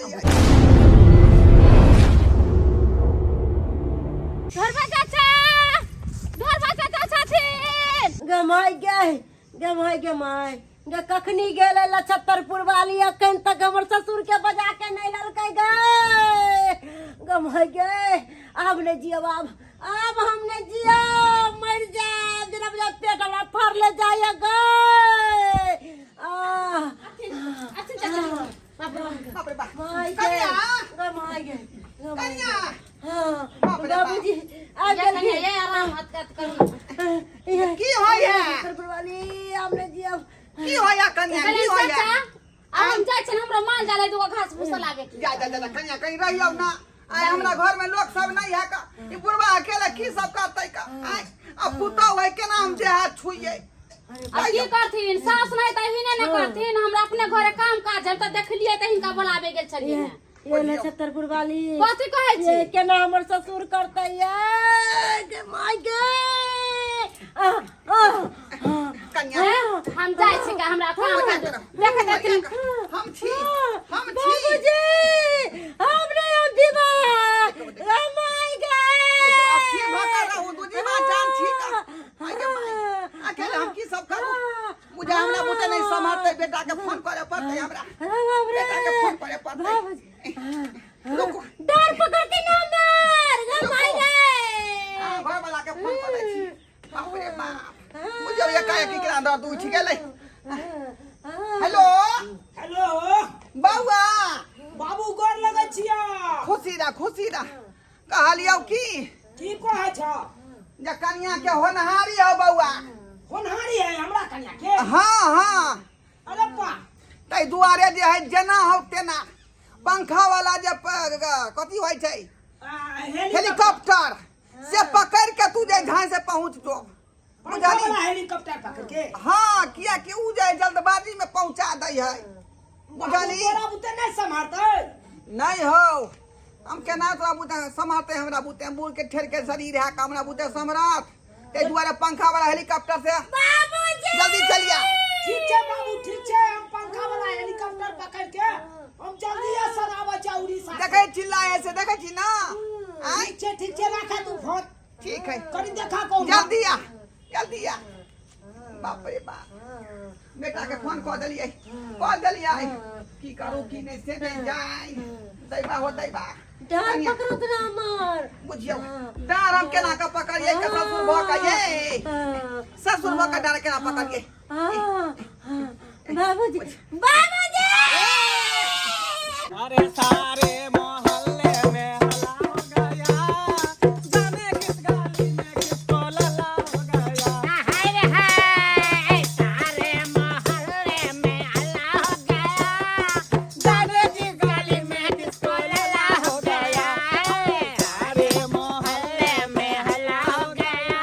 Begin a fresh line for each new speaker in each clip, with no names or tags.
गेलियै।
धरबा चाचा, धरबा चाचा छथिन।
गे माय गे, गे माय, गे माय गे, कखनी गेलै लछत्तरपुर वाली, अखन तक हमर ससुर के बजा के नहि ललकै। गे, गे माय गे, आब नहि जियब, आब आब हम नहि जियब, मरि जायब। जेना बुझाय पेट हमरा फड़ले जाइए। गे आह,
अच्छा चाचा, बाप रे।
बाप रे बाप।
माय गे।
कनिया।
गे माय गे, गे माय गे।
कनिया।
हाँ।
बाप रे बाप।
बाबूजी आ
ये कन्या,
गेलखिन।
ये आराम हत करू।
की होइए?
वाली आब नहि जियब।
की होइए कनिया, की
कन्या
होइए?
चाचा, आब हम जाइ छियनि, हमरा माल जाल है, दूगो घास भूसा लाबे के।
जा जा जा जा, कनिया, कहीं रहियौ ना। आइ हमरा घर में लोग सब नहीं है का, ई बुढ़वा अकेले की सब करतै का? आइ आ पुतहु है, केना हम देह हाथ छुइयै?
आ की करथिन, सास नहि तऽ हिने ने करथिन। हमरा अपने घरे काम काज है तऽ देखलियै तऽ हिनका बोलाबे गेल छलियै ने।
ये नक्षत्रपुर वाली।
कथी कहै छी?
ये केना हमर ससुर करतै? ये गे माय गे, आह, आह, आह।
कनिया।
हम जाइ छी का, हमरा काम है, देखैत रहथिन।
हम छी, हम छी।
बाबूजी, हम नहीं, हम जीवा माय गे।
अथी भऽ कऽ रहू, दू जीवा जान छी का। आइ गे माय, अकेले हम की सब करू? बुझा हमरा बुते नहीं सम्हारतै, बेटा के फोन करे पड़तै हमरा।
अरे बाप रे।
बेटा के फोन करे पड़तै।
बाबूजी।
रुकू।
डर पकड़ती ना मार, गे माय गे।
हाँ, घर वाला के फोन करै छी। बाप रे बाप, बुझियौ एकाएक केकरा दर्द उठि गेलै। हेलो।
हेलो।
बौआ।
बाबू, गोर लगै छिया।
खुशी रह, खुशी रह। कहलियौ की?
की कहै छ?
जे कनिया के होनहारी हौ बौआ।
होनहारी है हमरा कनिया के?
हाँ हाँ।
अरे बा।
ताहि दुआरे जे है, जेना हौ तेना पंखा वाला जे कथी होइ छै, हेलीकॉप्टर से पकड़ के तू जे झाँइ से पहुँच जो।
पंखा
बुझली?
वाला हेलीकॉप्टर पकड़ के?
हाँ, किया कि उ जे जल्दबाजी में पहुंचा दै है, बुझली?
तोरा बुते नहीं सम्हारतै?
नहीं हो, हम केना तोरा बुते सम्हारते? हमरा बुते बूढ़ के ठेर के शरीर है, हमरा बुते सम्राट? ताहि दुआरे पंखा वाला हेलीकॉप्टर से जल्दी चलिया।
ठीक छै बाबू, ठीक छै। हम पंखा वाला हेलीकॉप्टर पकड़ के हम जल्दी सर आबै छै उड़ीसा से।
देखै चिल्लाए से देखै छी ना आँय?
ठीक छै, ठीक छै, राखा तू फोन।
ठीक है।
कनी देखा कौन।
जल्दी आ, जल्दी आ। बाप रे बाप, बेटा के फोन कऽ देलियै, कऽ देलियै। की करू की नहि से नहि जाय। दैबा हो दैबा।
डर
कनिया,
पकड़त ना हमर।
बुझियौ डाँर हम केना कऽ पकड़ियै के ससुर भऽ कऽ? ये ससुर भऽ कऽ डाँर केना पकड़ियै?
बाबूजी, बाबूजी।
अरे सारे मोहल्ले में हल्ला हो गया, जाने किस गली में किसको लल्ला हो गया।
हाय रे हाय, सारे मोहल्ले में हल्ला हो गया, जाने किस गली में किसको लल्ला हो गया।
सारे मोहल्ले
मोहल्ले में हल्ला हो गया,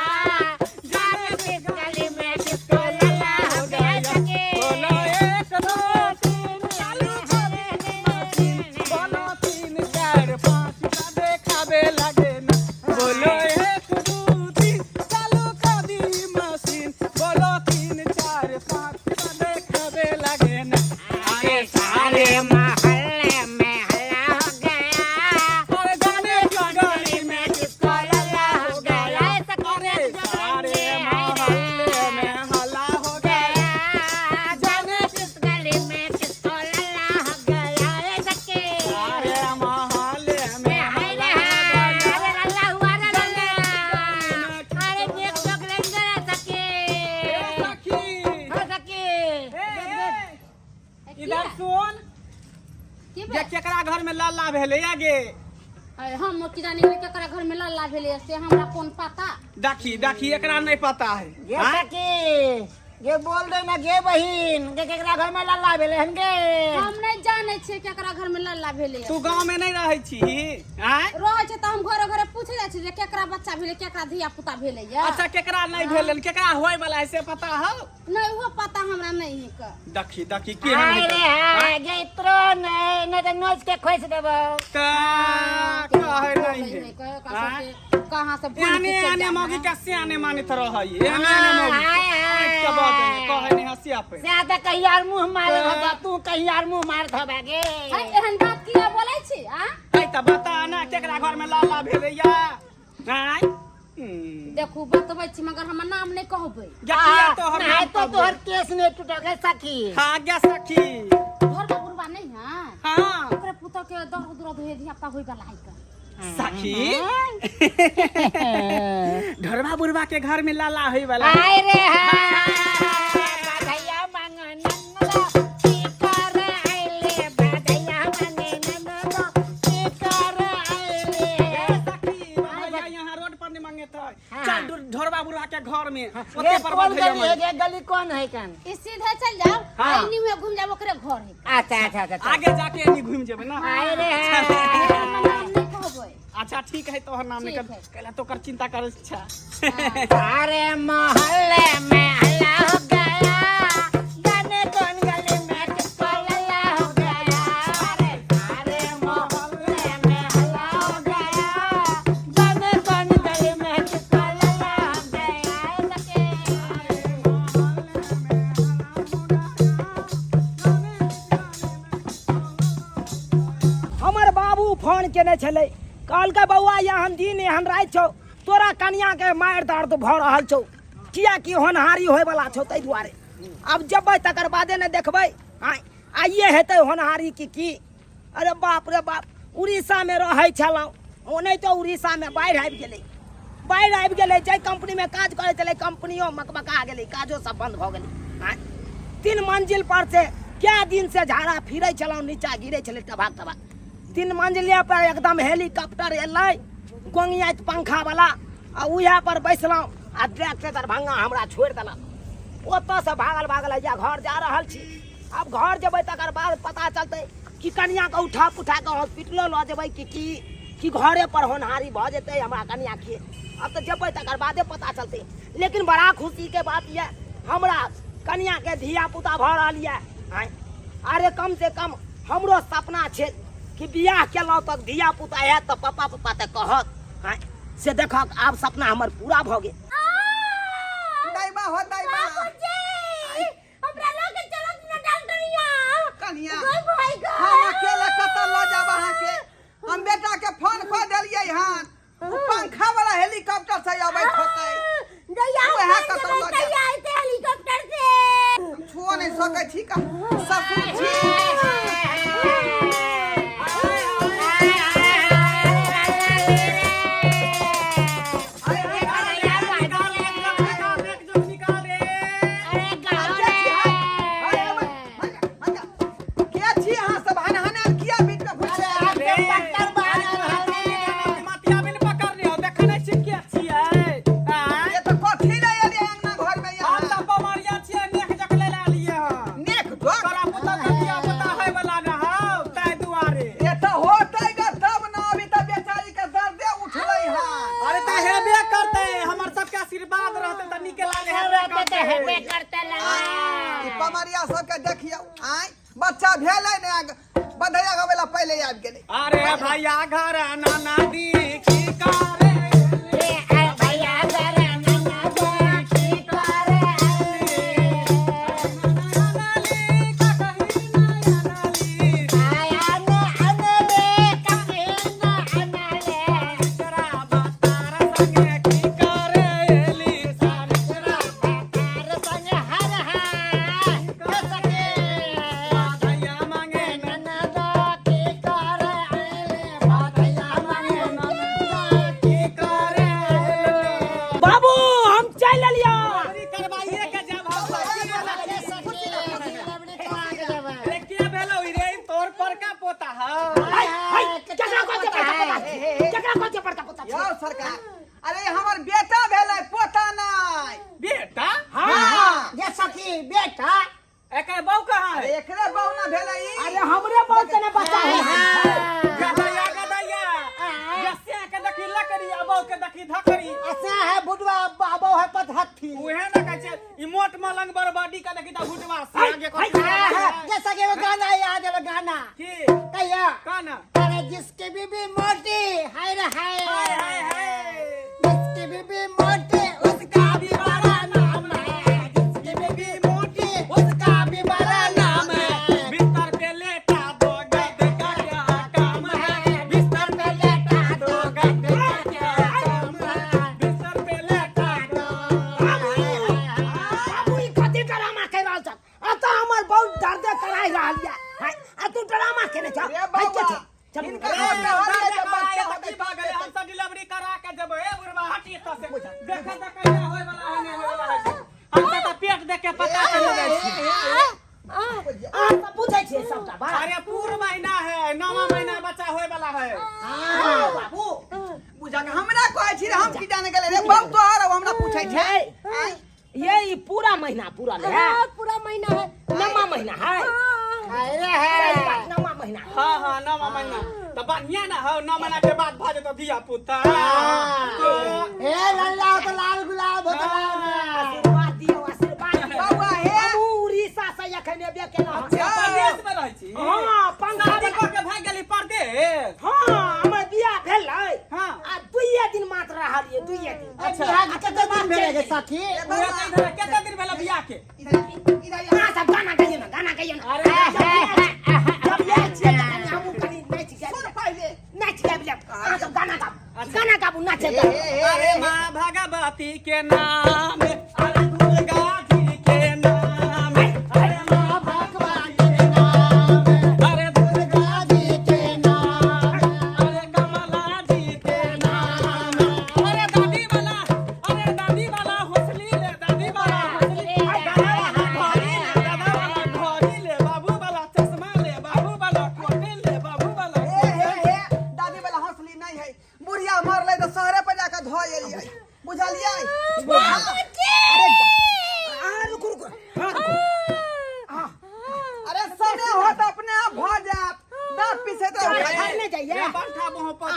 जाने किस गली में किसको लल्ला हो गया। सके
बोलो एक दो तीन चालू कर मशीन, बोलो तीन चार पाँच का देखावे लगे ना। बोलो एक दो तीन चालू कर दी मशीन, बोलो तीन चार पाँच का देखावे लगे ना। अरे
सारे मोहल्ले में हल्ला हो गया,
अरे जाने किस गली में
किसको लल्ला हो गया।
अरे सारे मोहल्ले में हल्ला हो गया,
जाने किस गली में किसको लल्ला हो गया। ए सके
सारे मोहल्ले में
हाय रे हाय, अरे लल्ला हुआ रे लल्ला, अरे देख लोग लेंगे रे सके।
सखी।
हो सके।
ए, ए, इधर सुन।
की
जे
भेल?
केकरा घर में लल्ला भेलै या गे?
अरे, हम की जानी केकरा घर में लल्ला भेलै, से हमरा कोन पता।
देखी देखी, एकरा नहीं पता है।
गे
आँय?
सखी गे, बोल दे ना गे बहिन गे, केकरा घर में लल्ला भेलै हन गे?
हम नहि जानै छियै केकरा घर में लल्ला भेलै।
तू गांव में नहीं रहै छी आँय?
रहै छै तऽ हम घरे घरे पूछे जाइ छियै जे केकरा बच्चा भेलै, केकरा धिया पुता भेलै या।
अच्छा, केकरा नहीं भेल, केकरा होय वाला है से पता हौ?
नहि, ओहो पता हमरा नहि है क।
देखी देखी, केहन
हाय
है
रे हाय गे, इतरो नहीं नहीं तऽ नोच के खोसि देबौ।
त कहै नहीं है आँय?
कहाँ से भूल
एहने
के चलि
एहने
जाना।
मौगी के सियाने मानैत रहै, एहने एहने मौगी
हाय, हाय।
के बजै है, कहै नहीं हंसिया पे।
से तऽ कहिया आर मुँह मारत हबा तू, कहिया आर मुँह मारत हबा गे?
है, एहन बात किया बोल छी आ
ऐ तऽ बता ना केकरा घर में लाला भेलैया आय
देखू बतबै छी मगर हमर नाम नहि कहबै
किया तोहर
नहीं
नाम
तो
कहबो?
तोहर केस नहीं टूटल गे सखी
हाँ गे सखी
घर में बुढ़वा नहीं है
हाँ
ओकरे पुतोह के दर्द दुर्द होय धिया पुता होय वाला है का
सखी ढोरबा बुढ़वा के घर में लाला होय वाला
आय रे हाय बधैया मांगे ननदा की करे आइले बधैया मांगे ननदा की करे आइले
ए सखी भैया यहाँ रोड पर नहीं मांगे थे चल ढोरबा बुढ़वा के घर में ओते
ये
पर
कौन
बधैया
गली है
मांगे
ये गली कौन है कन
ई सीधे चल जाओ
हाँ।
आ एनी हुए घूम जाओ ओकरे घर है
अच्छा अच्छा अच्छा
आगे जाके एनी घूम जेबै ना
आय रे हाय
हमर नाम नहि कहबै
अच्छा ठीक है तोहर नाम
ठीक
निकल
है।
कहला तोकर चिंता करे छा
सारे मोहल्ले में हल्ला हो गया जाने कौन गली में किसको लल्ला हो गया अरे सारे मोहल्ले में हल्ला हो गया जाने कौन गली में किसको लल्ला हो गया सके
हमर बाबू फोन केने छलै कहलकै बौआ एहन दिन एहन राति छौ तोरा कनियाके मारि दर्द भऽ रहल छौ किएकि होनहारी होयवला छौ ताहि दुआरे आब जेबै तकर बादे ने देखबै आँय आइए हेतै होनहारी कि की अरे बाप रे बाप उड़ीसामे रहै छलहुँ ओनाहितो उड़ीसामे बाढ़ि आबि गेलै बाढ़ि आबि गेलै जाहि कंपनीमे काज करै छलै कंपनियो मकमका गेलै काजो सब बंद भऽ गेलै आँय तीन मंजिल पर से कए दिन से झाड़ा फिरै छलहुँ नीचा गिरै छलै टभाक टभाक तीन मंजिले पर एकदम हेलीकॉप्टर एलै गोंगियाइत पंखा वाला आ उएह पर बैसलहुँ आ डायरेक्ट दरभंगा हमरा छोड़ि देलक ओतऽसँ भागल भागल हैया घर जा रहल छी आब घर जेबै तकर बाद पता चलतै कि कनियाँके उठा पुठा कऽ हॉस्पिटलो लऽ जेबै कि की कि घरे पर होनहारी भऽ जेतै हमरा कनियाँके आब तऽ जेबै तकर बादे पता चलतै लेकिन बड़ा खुशीके बात यऽ हमरा कनियाँके धिया पुता भऽ रहल यऽ आँय अरे कम से कम हमरो सपना छै कि बियाह केलहुँ तऽ धिया पुता हैत तऽ पप्पा पप्पा तऽ कहत आँय से देखक आब सपना हमर पूरा भऽ गेल
दाइमा हो दाइमा
बाबूजी हमरा लऽ के चलत ना डॉक्टर यहाँ
कनिया
गई भाई गई
हम अकेले कतऽ लऽ जाब अहाँके हम बेटा के फोन कऽ देलियै हन ओ पंखा वाला हेलीकॉप्टर से अबैत होतै
जहिया हम
उएह
मरि
कतऽ
जेबै
लऽ
तहिया अयतै हेलीकॉप्टर से
हम छुओ नहि सकै छी का ससुर छी के छी अहाँ सब हनहनायल किया बीच में घुसि ये तऽ कथी लए एलियै अंगना घर में यहाँ नेक जोक ये तऽ होतै ग तब न अभी तऽ बेचारी के दर्दे उठलै हन
अरे तऽ हेबे करतै हमर सबके आशीर्वाद रहतै तऽ नीके लागे हेबे करतै
ई पमरिया सबके देखियौ आँय बच्चा भेलै ने बधैया गाबै ला पहिले आबि गेलै
अरे भैया घर नाना दी की करे
बाबू हम चलि एलियै
तोर पर का पोता है
हाय, हाय, केकरा कहै छै बड़का पोता केकरा कहै छै बड़का पोता
यौ सरकार अरे हमर बेटा भेलै पोता नहि
बेटा
हाँ
ये सखी बेटा
एकर बहू कहाँ
अरे
है
एकरे बहू ना भेलै ई
अरे हमरे बहुत के ने बच्चा है
गदैया गदैया जसे के देखी लकड़ी आ बहू के देखी धकड़ी
ऐसा है बुढ़वा बाबो है पतहत्थी
उहे ना कहै छै ई मोट मलंग बरबादी के देखी त घुटवा से आगे
हाय,
कर
जैसा कि वो गाना याद है वो गाना
की
कहिया
काना
अरे जिसकी बीबी मोटी हाय रे हाय
हाय हाय हाय
जिसकी बीबी मोटी उसका भी बड़ा नाम है जिसकी बीबी मोटी उसका भी बड़ा नाम है
बिस्तर पे लेटा दो गद का क्या काम है
चलू
हिनका घर पे हरिये जे बच्चा
की भऽ गेलै? हम सब डिलीवरी करा के जेबै। ए बुढ़बा, हटी एतऽ से। देखऽ तऽ कहिया होय वाला है, नहि होय वाला है। हम सब तऽ पेट देख के पता चलि जाइ छै।
अहाँ सब बुझै छियै सबटा बात।
अरे पूर महीना है, नौवा महीना बच्चा होय वाला है।
हाँ, बाबू।
बुझा के हमरा कहै छी रे, हम की जाने गेलै रे बाबू तोहर हमरा पूछै छै।
ये ये ई पूरा महीना पूरा है।
हाँ, पूरा महीना है।
नवा महीना है।
अरे है।
सही बात, नवा महीना।
हाँ हाँ, नौवा महीना तऽ बढ़िया ना हो, 9 महीना के बाद भऽ जेतौ धिया पुता।
ए लल्ला हो तो लाल गुलाब हो तो लाल गुलाब।
आशीर्वाद दियौ, आशीर्वाद दियौ।
बौआ हे।
हमहूँ उड़ीसा से एखन एबे केलहुँ।
अच्छा, परदेश में रहै छी?
हाँ, पंखा
शादी कऽ के भागि गेली परदेश?
हाँ, हमर बियाह भेलै।
हाँ।
आ दुइये दिन मात्र रहलियै, दुइये दिन।
अच्छा।
बियाह के कते दिन भेलै गे सखी?
उहे तऽ इधर कते दिन भेलै बियाह के?
इधर इधर
अहाँ सब गाना गाइयो ना, गाना गाइयो ना।
अरे
जब आयल छियै तऽ कनि हमहूँ कनि नाचि गाबि
सुन
लेब।
पहिले।
नाचि गाबि लेब। अहाँ सब गाना गाबू, गाना गाबू, नाचै
हे,
गाबू।
हे, हे,
अरे
हे।
माँ भगवती के नाम, अरे दुर्गा जी के नाम, अरे माँ भगवती के नाम, अरे दुर्गा
जी के नाम,
अरे कमला जी के नाम, अरे दादी वाला, अरे दादी वाला हौसली ले, दादी वाला हौसली, दादा वाला घड़ी ले, दादा वाला घड़ी ले, बाबू वाला चश्मा ले, बाबू वाला कोटे ले, बाबू वाला।
हे हे हे, दादी वाला हौसली नहीं है। बुढ़िया मरलै तऽ शहरे पर जाके धो एलियै, बुझलियै?
अहाँ रुकू, रुकू। हाँ, रुकू।
अरे समय होत अपने आप भऽ जायत, दाँत पीसैत रहू।
घर नहि जाइए।
रे बंठा मोह पर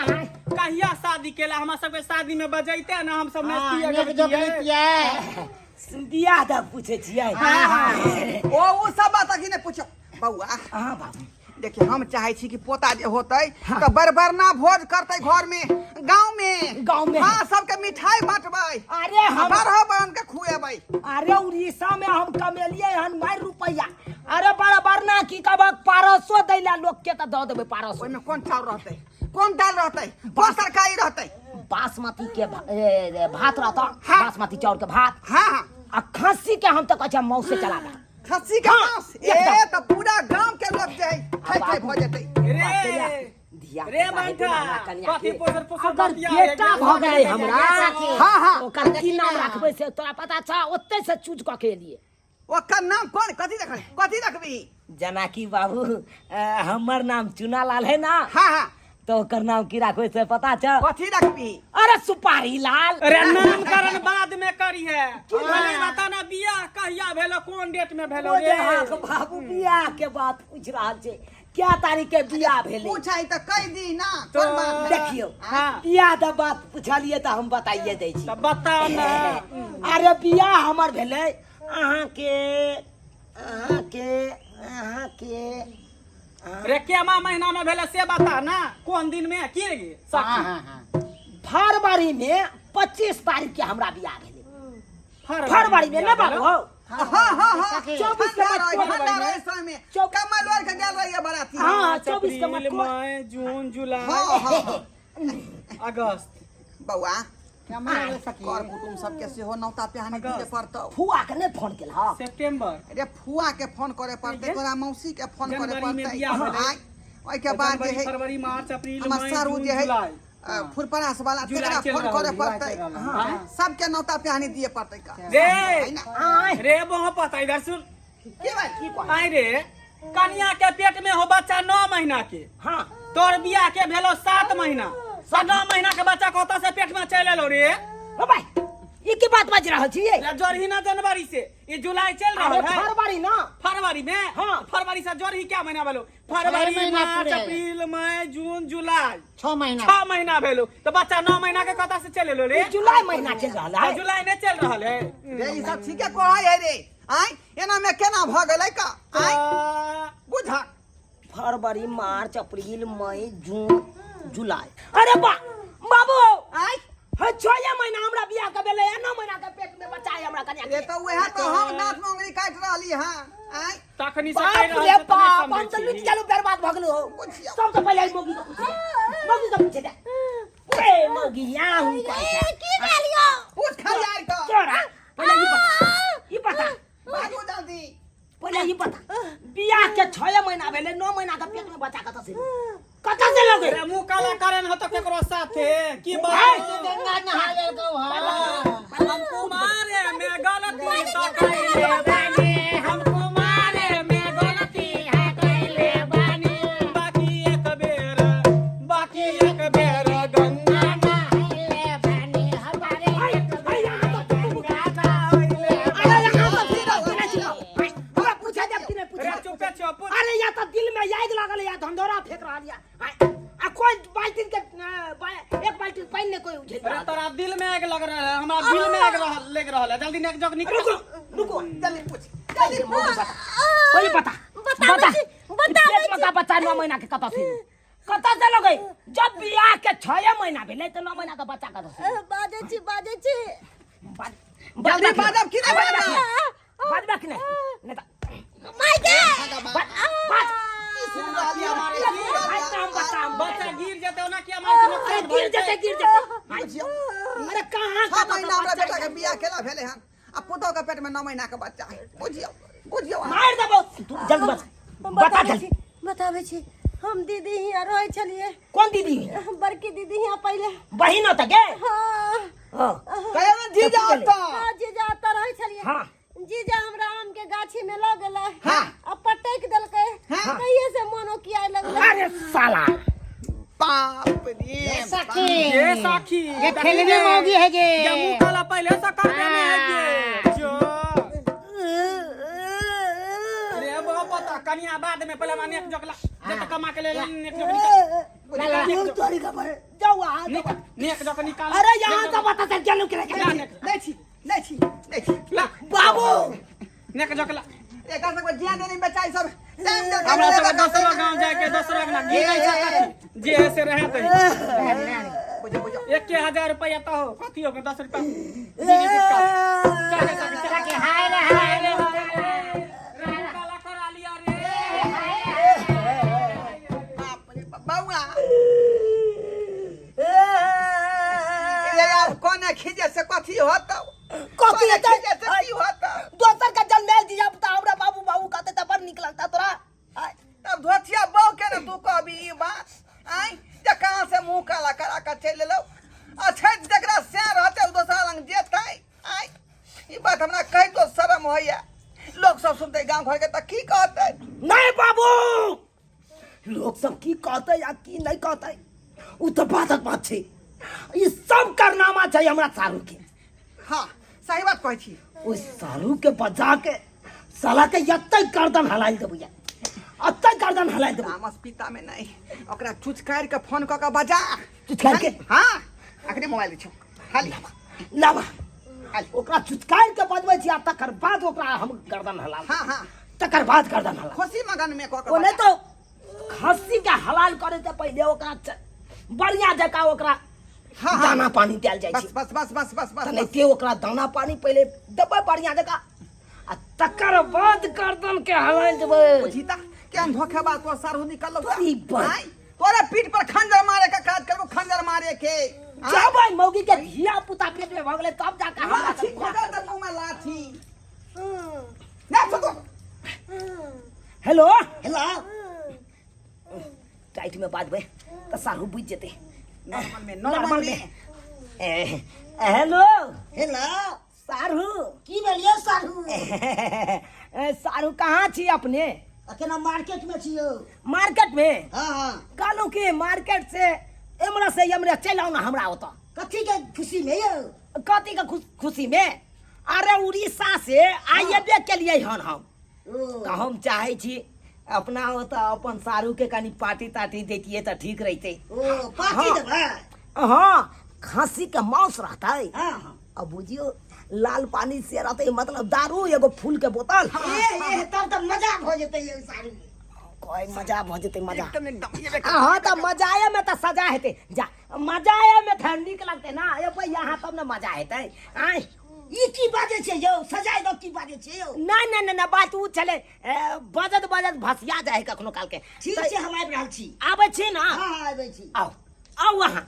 कहिया शादी केला? हमरा सबके शादी में बजैते ना हम सब
हाँ,
नचतियै
नीक जोक
गबतियै।
लितियै।
बियाह दऽ पूछै छियै।
ओ सब बात अखनी नहि पूछो बौआ।
हाँ बाबू।
देखिए, हम चाहे छी कि पोता जे होतै तऽ बरबरना भोज करतै घर में, गांव में।
गाँव में।
हाँ, सबके मिठाई बांटबै।
अरे हम
12 बरन के खुएबै।
अरे उड़ीसा में हम कमेलियै हन मारि रुपैआ। अरे बराबर ना की कहबक, पारसो दै ला लोक के तऽ दऽ देबै पारसो।
ओहिमे कोन चाउर रहतै, कोन दाल रहतै, कोन तरकारी रहतै?
बासमती के भात रहता।
हाँ।
बासमती चाउर के भात।
हाँ हाँ।
आ खस्सी के हम तऽ कहै छियै मौसे चला दे।
खस्सी के
हाँ,
मांस।
एकदम।
ए तऽ पूरा गांव के लोग जे है खाइ खाइ भऽ जेतै।
रे
धिया
रे
पुता हेतै
बंठा,
ने हमरा कनिया
कथी
के।
पोसर पोसर
अगर
बतिया रे,
बेटा भऽ गेलै हमरा,
हाँ हाँ,
ओकर की नाम रखबै से तोरा पता छौ? ओतै से चूज कऽ के एलियै।
ओकर नाम कोन, कथी रखबै, कथी रखबी?
जेनाकि बाबू, हमर नाम चुनालाल है ना?
हाँ हाँ।
तो ओकर नाम की राखबै से पता छौ?
कथी रखबी?
अरे सुपारी लाल।
अरे नामकरण बाद में करी है, पहले बता ना बियाह कहिया भेलो, कोन डेट में भेलो
ओ
रे?
जे अहाँके बाबू बियाह के बात पूछ रहल छै, क्या तारीख के बियाह भेलै?
पूछै तऽ कहि दी ना।
तो
कोन बात है?
देखियौ।
हाँ।
बियाह के बात पूछलियै तऽ हम बताइए दै छी।
तऽ बता ना।
अरे बियाह हमर भेलै अहाँके अहाँके अहाँके
रे केमा महीना में भेलै से बता ना, कोन दिन में की रे
हाँ
सखी?
हाँ हाँ।
फरवरी में 25 तारीख के हमरा बियाह भेलै। फरवरी में
बियाह
ना बाबू
भेलो?
हौ?
हाँ हाँ हाँ।
सखी।
24 के
ठंडा रहे,
मटकोर।
ठंडा रहे समय में। कमल ओढ़ के गेल रहिए बराती।
हाँ, 24 के
अप्रैल,
मटकोर।
मई, जून, जुलाई,
हाँ हाँ हाँ।
अगस्त।
बौआ,
क्या मना रे सखी?
कर कुटुम सबके सेहो नौता पिहानी दिए पड़तौ।
फुआ के नहि फोन केलहक?
सितंबर।
अरे फुआ के फोन करे पड़तै, तोरा मौसी के फोन करे
जनवरी में
पड़तै।
बियाह भेलै।
आय, ओहिके बाद जे
जनवरी,
है
फरवरी, मार्च, अप्रैल,
हमर
मई,
सारू
जून,
जे है
जुलाई।
फुरपरास वाला,
जुलाई
तेकरा
चलि
फोन
रहल
करे
है, जुलाई
पड़तै।
चलि रहल है।
सबके नौता पिहानी दिए पड़तै का।
रे
है ना?
आय।
रे बहु पता, इधर सुन।
की बात?
की कहै?
आय रे, कनिया के पेट में हो बच्चा 9 महीना के।
हाँ।
तोर बियाह के भेलो 7 महीना, 9 महीना के बच्चा कतऽ से पेट में चलि एलो रे?
ओ भाई, ई की बात बाजि रहल छियै?
रे जोरही ना जनवरी से, ई जुलाई चल
अरे
रहल है।
फरवरी ना।
फरवरी में?
हाँ।
फरवरी से जोरही क्या महीना भेलो? फरवरी,
महीना
मार्च,
पूरे।
अप्रैल, मई, जून, जुलाई,
6 महीना।
6 महीना भेलो तो बच्चा 9 महीना के कतऽ से चलि एलो रे?
ई जुलाई महीना चलि रहल है।
तो जुलाई नहीं चल रहल है।
रे ई सब ठीके कहै है रे। आय, एना में केना भऽ गेलै का? आय बुझा।
फरवरी, मार्च, अप्रैल, मई, जून, जुलाई। अरे बा बाबू,
आय।
हाँ, 6 महीना हमरा बियाह के भेलै, 9 महीना के पेट में बच्चा है हमरा कनिया
रे
के।
तऽ उएह तऽ हम नाथ में उंगली काटि रहली हँ। आय।
तखनी से कहि
बाप
रहल
रे
छै तऽ नहि
बाप, हम
समझै
तऽ लुटि
छी।
गेलहुँ, बर्बाद भऽ गेलहुँ।
बुझियौ।
सबसँ पहिले ई मौगी के पूछे दे, मौगी के पूछे दे। ए मौगी, यहाँ हूँ कहै छै।
की भेल यौ?
पूछ खाली आइ कऽ।
तोरा पहिले ई बता, ई बता।
बाजू जल्दी।
पहिले ई बता, बियाह के 6 महीना भेलै, 9 महीना के पेट में बच्चा कतऽ से एलै? कतऽ से एलै? लगे
अरे मुंह काला करे न हो तो केकरो साथे की
आय।
बात
गंगा नहा लेलकौ हँ
हम कुमारे में गलती तो कैले बानी हम कुमारे में गलती है कैले बानी बाकी एक बेर गंगा
नहाइले बानी हमारे
भाई, यहाँ तो
गंगा नहाइले
अरे यहाँ तो फिर नहीं छिलो। हमरा पूछे जब कि नहीं पूछे
अरे चुप चुप
अरे या तो दिल में याद लागल या धंधोरा फेंक रहल या आ कोई बाल्टी के एक बाल्टी पानी ने कोई उझेल
अरे
रहल।
तोरा दिल में आग लग रहा है हमरा दिल में आग रहल लग रहल है जल्दी नेक जग निकल
रुको रुको
जल्दी पूछ जल्दी पूछ
कोई पता
बताबै छी, बताबै
पेट में का बच्चा 9 महीना के कतऽ से कतऽ से लगै जब बियाह के 6 महीना भेलै तऽ 9 महीना के बच्चा कतऽ से
बाजै छी बाजै छी
जल्दी बाजब की नहि बाजब
बाजबा कि नहि नहि तऽ
माय गे
बाज बाज
सुन रहल या
मारे
भाई काम बच्चा
बच्चा गिर जेतै ओना किया मारे छै
अरे
नुकसान
गिर जेतै गिर जेतै
बुझियौ
अरे कहाँ
6 महीना हमरा बेटा के बियाह केला भेलै हन आ पुतोह के पेट में 9 महीना के बच्चा है बुझियौ बुझियौ अहाँ।
मार देबौ तू जल्दी बस
हम
बता
बताबै
जल्दी
छी बताबै छी हम दीदी हियाँ रहै छलियै
कोन दीदी
बड़की दीदी हियाँ पहिले
बहिन होता के
हाँ
हाँ
कहियो ने जी जाओ
तब
तो
हाँ जीजा ओतऽ रहै छलियै
हाँ
जीजा हमरा आम के गाछी में लऽ गेलै
हाँ।
आ पटकि देलकै
हाँ।
तहिये से मोन ओकियाए लगलै
अरे साला
बाप रे
सखी
ये साखी
ये खेलने मौगी है गे
ये मुंह काला पहले से कर देने है गे जो रे बहु पता कनिया बाद में पहले माने एक जोकला जे त कमा के ले ले नेक जोक निकाल
क्यों तोरी का भाई जाओ वहां
नेक नेक जोक निकाल
अरे यहाँ से बता चल चलो के
ला नेक
नहीं छी नहीं छी नहीं छी
ला
बाबू
नेक जोक ला
एकर सबके जिया देनी बचाई सब टाइम दे
हमरा सब दोसरो गांव जाए के दोसरो अंगना गिरै छै कथी जे है से रहे तही
बुझो बुझो
1000 रुपया तो हो कथी हो 10 रुपया बीड़ी गुटखा चल चल चल
सखी हाय रे हाय रे
रे काला करा लिया रे
बाप रे बाप, बउआ रे आब कोने खींचे से कथी होतौ
कथी
कोने
हेतै?
खींचे से की होतौ
दोसर का जन्मेल दिया पुता हमरा बाबू बाबू कहते त बड़ निक लगता तोरा आय,
तब धोथिया बौ के ने तू कहबी ई बात आँय जे कहाँ से मुँह काला करा के चलि एलौ अच्छा जकरा से रहतै ओ दोसरा लग जेतै आँय ई बात हमरा कहितो शरम होइया लोग सब सुनतै गाँव घर के तऽ की कहतै
नहीं बाबू लोग सब की कहते या की नहीं कहते उ तो बातक बात छै ई सब कारनामा छै हमरा सारू के
हाँ सही बात कहै छी
ओहि सारू के बजा के साला के एते गर्दन हलाइ देबै या एते गर्दन हलाइ देबै
तामस पिता में नहीं ओकरा चुचकारि के फोन कऽ के बजा
चुचकारि के?
हाँ अखने मोबाइल दै छौ खाली
लाबा
खाली
ओकरा चुचकारि के बजबै छी आ तकर बाद ओकरा हम गर्दन हला
हाँ हाँ
तकर बाद गर्दन हला
खुशी मगन में कऽ के
ओ नहीं
बजा।
तो खस्सी के हलाल करे से पहले ओकरा बढ़िया जकाँ ओकरा
हाँ, हाँ।
दाना पानी देल जाइ
बस
छै
बस बस बस बस बस
तऽ नहिते ओकरा दाना पानी पहिले देबै बढ़िया जकाँ आ तकर बाद गर्दन के हलाल देबै
बुझी ता केहन धोखेबाज तोरा सारू निकललो
तोरी बड़।
आँय? तोरा पीठ पर खंजर मारे के काज करबो खंजर मारे के आँय?
जब मौगी के धिया पुता पेट में भऽ गेलै तब जाके हमरा
लाठी खोजल तऽ मुँह में लाठी ना छोड़ो
हेलो
हेलो
टाइट में बाजबै तऽ साहू बुझि जेतै
नॉर्मल में
नॉर्मल
नॉर्मल
में
में
ए, हेलो
हेलो
सारू
की भेलियै साढ़ू
ए, सारू कहाँ छी अपने
अखन हम मार्केट में छियौ
मार्केट में
हाँ हाँ
कहलहुँ कि मार्केट से एमरा से एमरे चलि आउ ने हमरा ओतऽ
कथी के खुशी में यौ
कथी के खुशी में अरे उड़ीसा से आइएबे केलियै हन हम तऽ हम चाहै छी अपना ओतऽ अपन सारू के कनि पार्टी तार्टी दैतियै तऽ ठीक रहितै
ओ पार्टी
हाँ।
देबै
हाँ खस्सी के मांस रहतै
हाँ हाँ
आ बुझियौ लाल पानी से रहतै मतलब दारू एगो फूल के बोतल
ए ए तब तऽ मजा भऽ जेतै यौ सारू
कोई मजा भऽ जेतै मजा
एकदम एकदम ये देख
हाँ तऽ मजाए में तऽ सजा हेतै जा मजाए में तऽ नीक लगतै ना एबै यहाँ तब ने मजा हेतै आँय
ई की बाजै छै यौ सजाय दऽ की बाजै छै यौ
नहि नहि नहि नहि बात ओ छलै ए, बजत बजत भसिया जाइ है कखनो काल के
ठीक छै हम आबि रहल छी
आबै छी ना
हाँ हाँ आबै छी
आउ आउ अहाँ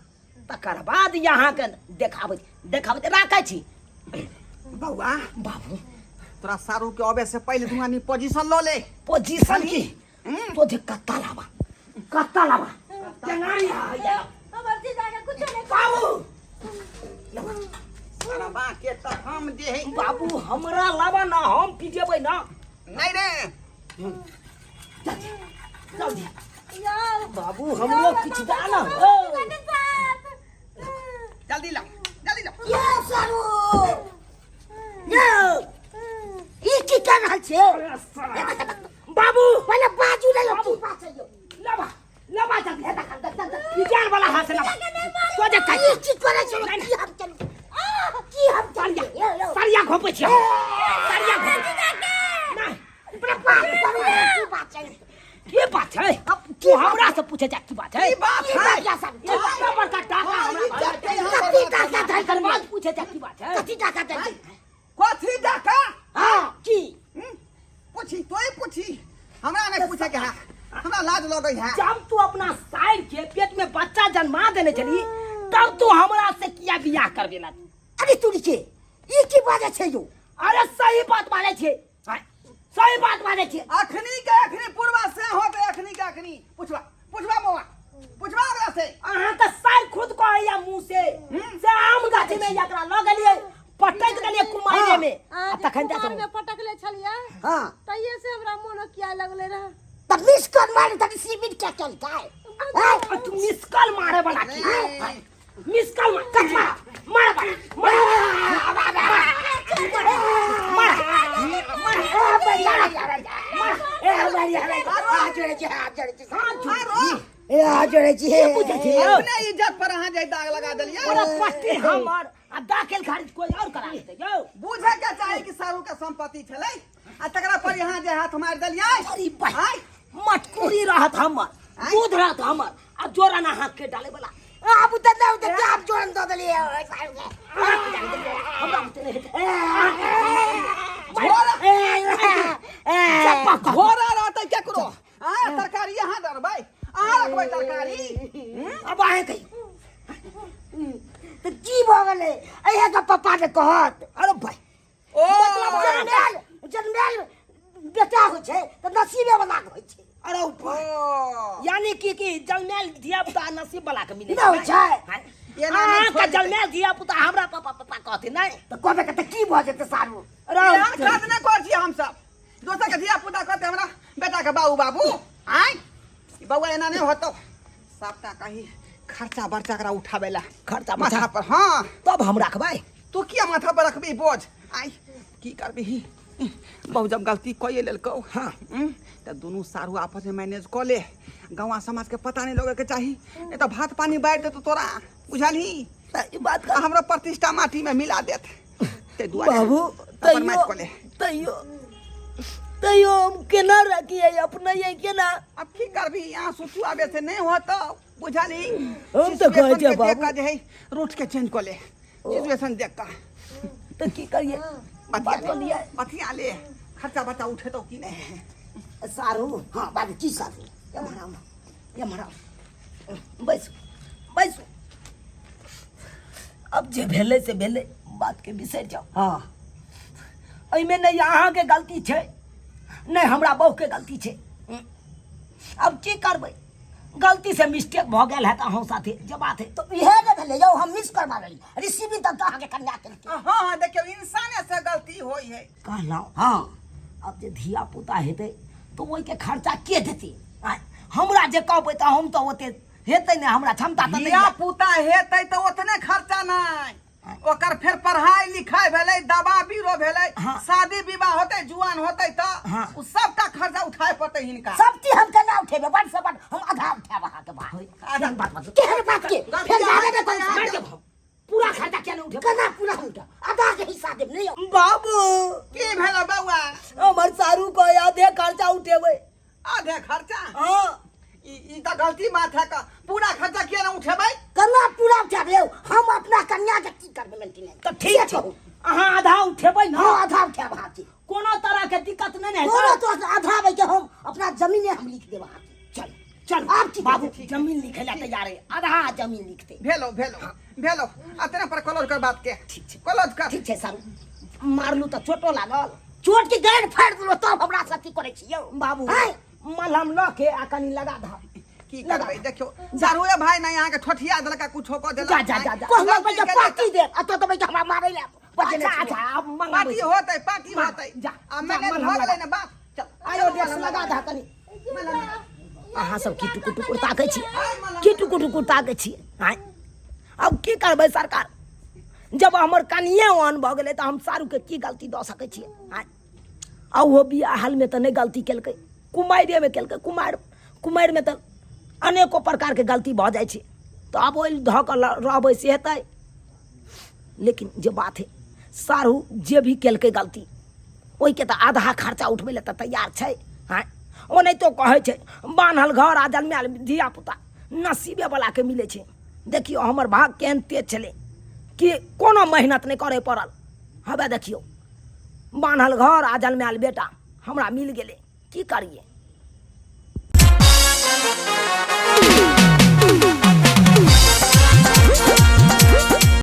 तकर बाद यहाँके देखाबै देखाबै राखै छी
बौआ
बाबू
तोरा सारू के अबे से पहिले तू आनी पोजीशन लऽ ले
पोजीशन की तो जे कत्ता लाबा कत्ता लाबा टेंगारी है
हमर जीजा के कुछो नहीं
बाबू
सरबा के तऽ हम जे है
बाबू हमरा लाबा ना हम पिजेबै ना
नहीं रे
चल जी
यार
बाबू हमरो किछु दा ना ओ
जल्दी लाओ जल्दी लाओ
ये सारू ये ई की कर रहल छे
बाबू
पहिले बाजू ले की बात छै यौ
लाबा लाबा जल्दी पिजान वाला हाथ से लाबा तो जे
ई की करै छौ की हम चलू की हम चलिए यौ यौ
सरिया घोपै छियै सरिया घोपै नहीं
अपना बात करू की बात छै
की बात छै तू हमरा से पूछे जा की बात है
की बात
की
है
बात या सब
इतना बड़का टाका हमरा
इज्जत के यहाँ
कथी टाका धरि
एकर बाद पूछे जा की बात है
कथी टाका धरि
कथी डाका
हां की
हम्म? पूछी तोय पूछी हमरा नहीं पूछे के है हमरा लाज लगै है
जब तू अपना साइड के पेट में बच्चा जन्मा देने छली तब तू हमरा से किया बियाह करबेला
अरे तुरी के ई की बाजै छै यौ
अरे सही बात बाजै छै सही बात बाजै छै
अखनी के अखनी पूर्वा से होते अखनी के अखनी पूछवा पूछवा मौआ पूछवा ओकरा से
अहाँ के सर खुद कहैया मुंह से से आम गाछी में एकरा लऽ गेलियै पटकि देलियै कुमारे में आ तखन
कुमार
तऽ
में पटकले छलियै
हाँ
तहिए से हमरा मोन किया लगले रहे
तब मिस कॉल मारे तब सीमित क्या चलता है
आ तू मिस कॉल मारे वाला की मिस कॉल मार कट मार मार मार
अपने इज्जत पर अहाँ जे दाग लगा देलियै
पूरा पट्टी हमर आ दाखिल खारिज कोई और करा देतै यौ
बुझे के चाही कि सारू के संपत्ति छलै आ तकरा पर यहाँ जे हाथ मारि देलियै
अरे भाई मटकुरी रहत हमर दूध रहत हमर आ जोराना हाथ के डाले वाला
आब तऽ नहि तऽ आप जोरन दऽ देलियै
हमरा बुते नहि हेतै
घोड़ा रहतै केकरो आ तरकारी अहाँ डरबै अहाँ रखबै तरकारी
अब अहें कहियौ
तऽ की भऽ गेलै अहे के पप्पा ने कहत
अरे भाई
ओ
मतलब जनमेल जनमेल बेटा होइ छै तऽ नसीबे वाला के होइ छै
अरे भाई
ओ
यानी कि कि जलमेल धिया पुता नसीब वाला के मिले
नहि होइ छै
एना नहि
अहाँके
छोड़ि
जलमेल धिया पुता हमरा पापा पापा कहथिन नहि
तऽ कहबे के तऽ की भऽ जेतै सारू
अरे
एहन काज नहि करै छियै हमसब दोसर के धिया पुता कहतै हमरा बेटा के बाबू बाबू आँय ई बौआ एना नहि होतौ सबटा कही खर्चा बर्चा एकरा उठाबै ला
खर्चा
माथा
बर्चा
पर हाँ
तब हम रखबै
तू किया माथा पर रखबी बोझ आइ की करबही बहु जब गलती कइए लेलकौ
हाँ।
तऽ दुनू सारू आपस में मैनेज कऽ ले गाँव समाज के पता नहीं लगे के चाही नहीं तऽ भात पानी बाँटि देतौ तोरा बुझलही
तऽ ई बात
आ हमरो प्रतिष्ठा माटी में मिला देत ताहि दुआरे
बाबू
अपन मैच
तैयो
कऽ ले
तैयो तैयो हम केना रखिए अपना ये केना
अब की करबी यहाँ सोचू आबे से नहीं होतो बुझलही
हम तऽ कहै छियै
सिचुएशन के देख
बाबू।
कऽ जे है रूट के चेंज कऽ ले सिचुएशन देख कऽ
तऽ की करिए
बतिया
बात
ले
लियै
बतिया ले खर्चा बर्चा उठेतौ कि नहीं
सारू
हाँ बाबू की सारू
एम्हर आउ एम्हर आउ बैसू बैसू अब जे भेलै से भेलै बातके बिसरि जाउ
हाँ
एहिमे नहि अहाँके गलती छै नहि हमरा बहुके गलती छै अब की करबै गलती से मिस्टेक भऽ गेल हैत अहूँ साथे जे बात है
तऽ इएह ने भेलै यौ हम मिस करबा लेली रिसीविंग तक तऽ अहाँके कन्या केलकै
हाँ हाँ देखियौ इंसाने से गलती होइ है
कहलहुँ
हाँ
आब जे धिया पुता हेतै तऽ ओहिके खर्चा के देतै आँय, हमरा जे कहबै तऽ हम तऽ ओते हेतै नहि हमरा क्षमता तऽ नहि
धिया
यऽ।
पुता हेतै तऽ ओतने खर्चा नहि ओकर फेर पढ़ाई लिखाई भेलै दवा बीरो भेलै
हाँ।
शादी विवाह होतै जुआन होतै तऽ
हाँ।
उ सबटा खर्चा उठाए पड़तै हिनका
सब चीज हम केना उठेबै बड से बड हम आधा उठायब अहाँके भाई
आधा
बात बात
केहन बात के फेर जादे ने कोई
मारि देब हम। पूरा खर्चा किया नहि उठेबै
केना पूरा हम उठायब आधा के हिस्सा देब नहि यौ।
बाबू
की भेलै बौआ
हमर सारू के आधे खर्चा उठेबै
आधे खर्चा
हाँ
ई ई तऽ गलती बात है का पूरा खर्चा किया ना उठेबै
केना पूरा उठायब यौ हम अपना कन्या के की करबै मेंटेनेंस
तऽ ठीक छै अहाँ आधा उठेबै ने
हाँ आधा उठायब अहाँके
कोनो तरह के दिक्कत नहि ने
कोनो
हेतै
तो आधा आबै के हम अपना जमीने हम लिख देब अहाँके
चल चल
आब की
बाबू
करबै?
जमीन लिखे ला तैयार है आधा जमीन लिखते
भेलो भेलो भेलो अतने पर क्लोज कर बात के
ठीक छै।
क्लोज कर
ठीक छै सर मारलू तऽ चोटो लागल
चोट के गाड़ि फाड़ि देलहुँ तब हमरा से अथी करै छी यौ
बाबू
आँय?
मलहम लऽ के आ कनि लगा दह
की करबै देखियौ सारुए भाई नहि अहाँके ठोठिया देलक कुछो कऽ देलक
जा, जा, जा, जा।
कहलक भैया पार्टी दे आ तो तो भैया हमरा मारै ले
अच्छा अच्छा आब मंगाबै
पार्टी
छी।
होतै पार्टी होतै
जा,
आ
जा,
मैनेज
मलहम
भऽ
लगा।
गेलै ने बात चल
आयो डेस्क लगा दह कनी अहाँ सब की टुकुर टुकुर ताकै छियै की टुकुर टुकुर ताकै छियै आँय आब की करबै सरकार जब हमर कनिए ओहन भऽ गेलै तऽ हम सारूके की गलती दऽ सकै छियै आँय आ ओहो बियाह हालमे तऽ नहि गलती केलकै कुमारिएमे केलकै कुमारि कुमारिमे तऽ अनेको प्रकारके गलती भऽ जाइ छै तऽ आब ओहि धऽ कऽ रहबै से हेतै लेकिन जे बात हइ सारू जे भी केलकै गलती ओहिके तऽ आधा खर्चा उठबै लए तऽ तैयार छै आँय ओनाहितो कहै छै बान्हल घर आ जन्मायल धियापुता नसीबेवलाके मिलै छै देखियौ हमर भाग केहन तेज छलै कि कोनो मेहनत नहि करय पड़ल हवे देखियौ बान्हल घर आ जन्मायल बेटा हमरा मिल गेलै की करियै।